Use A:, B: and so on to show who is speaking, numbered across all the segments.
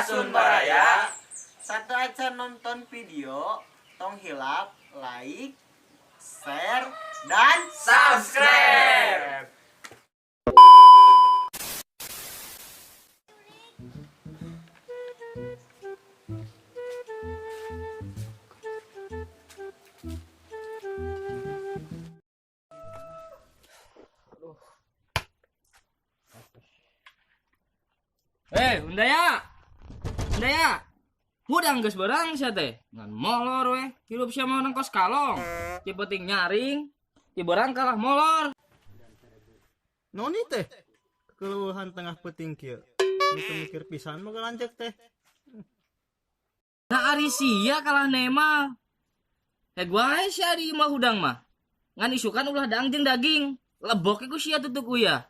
A: Sampurasun baraya.
B: Sateuacan nonton video, tong hilap like, share, dan
A: subscribe.
C: Undaya. Undaya. Hudang geus beurang sia teh. Ngan molor weh, hirup sia mah nang kos kalong. Ti penting nyaring, ti beurang kalah molor.
D: Noni teh keluhan tengah peuting kieu. Itu mikir pisan mah lanceuk teh.
C: Nah ari sia kalah nema. Heg wae sia di imah hudang mah. Ngan isukan ulah daang jeung daging. Lebok ku sia tutuk uyah.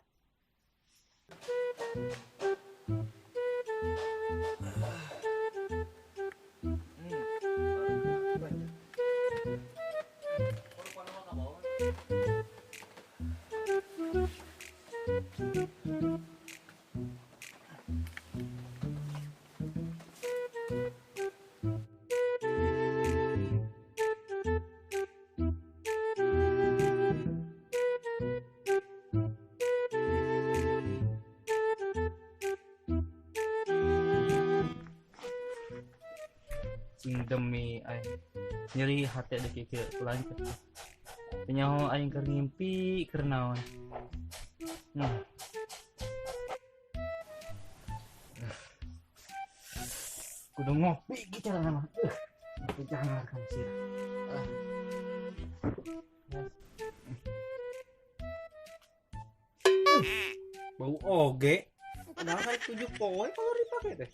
C: Sing demi aing nyeri hati ada kieu lanceuk. Nyaho aing keur ngimpi keur naon. Nah. Kudu ngopi kieu carana mah. Ngopi jangan kan sih.
D: Bau oge. Padahal kayak 7 poe kalau dipake teh.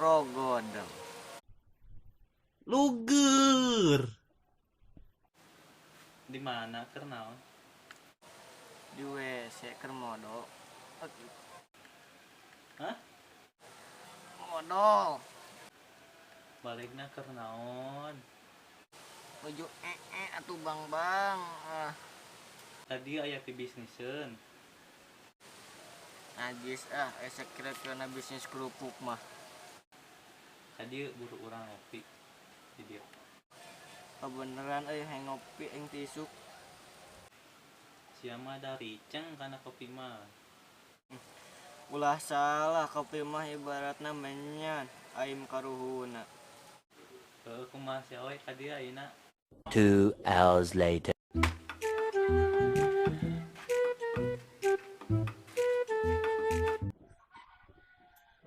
B: Rogodeng.
D: Luger.
A: Di mana keur naon?
B: Di WC keur modol.
A: Hah?
B: Modol.
A: Balikna keur naon?
B: Nuju atuh bang-bang.
A: Tadi aya pibisniseun.
B: Najis ah, esek kira-kira bisnis kerupuk mah.
A: Tadi buru urang ngopi di dieu.
B: Kebeneran euy hayang ngopi aing teh isuk.
A: Sia mah dari ceng kana kopi mah.
B: Ulah salah kopi mah ibaratna menyan aing karuhuna.
A: Heuh kumaha sia we ka dieu ayeuna.
E: 2 hours later.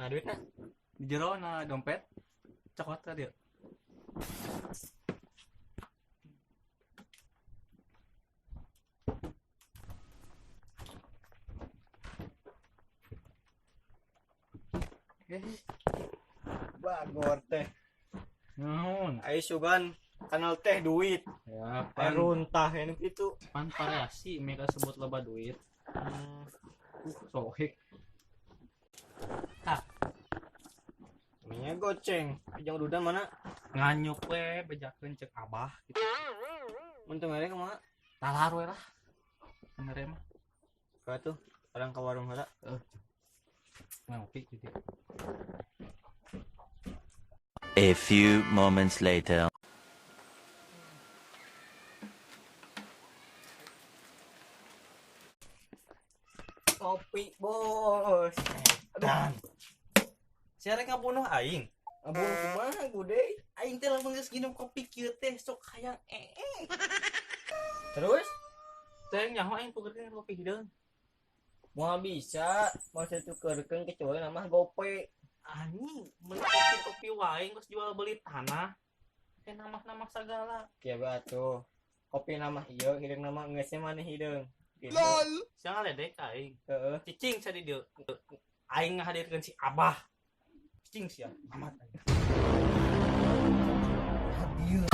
D: Nah duitna
C: di jero na dompet cokot ka dieu.
D: Bagor teh.
C: Naon?
D: Ai sugan kanal teh duit.
C: Ya, pan
D: runtah ini kitu.
C: Pan variasi mereka sebut loba duit. Sohek. Tah.
D: Namanya goceng. Ujang duda mana?
C: Nganyuk we bejakeun ceuk abah gitu.
D: Mun teu mere kumaha?
C: Talar we lah. Mere mah.
D: Ka tuh, orang ka warung heula.
C: Heeh. Ngopi gitu.
E: A few moments later.
D: Kopi bos.
A: Dan sia rek ngabunuh aing.
B: Ngabunuh kumaha gude?
C: Aing teh lamun geus nginum kopi kieu teh sok hayang
D: Terus?
C: Teh nyaho aing pugerkeun kopi hideung.
D: Moal bisa, moal tukeurkeun kecuali nama gope.
C: Anjing, meuli kopi-kopi wae geus jual beli tanah. Teh namah-namah sagala.
D: Kieu bae atuh. Kopi nama ieu, hideung nama geus maneh hideung. Gitu.
C: LOL. Sia ngaledek aing.
D: Heeh.
C: Cicing sia di dieu. Aing ngahadirkeun si Abah. Cicing sia. Amat aing. Hadir.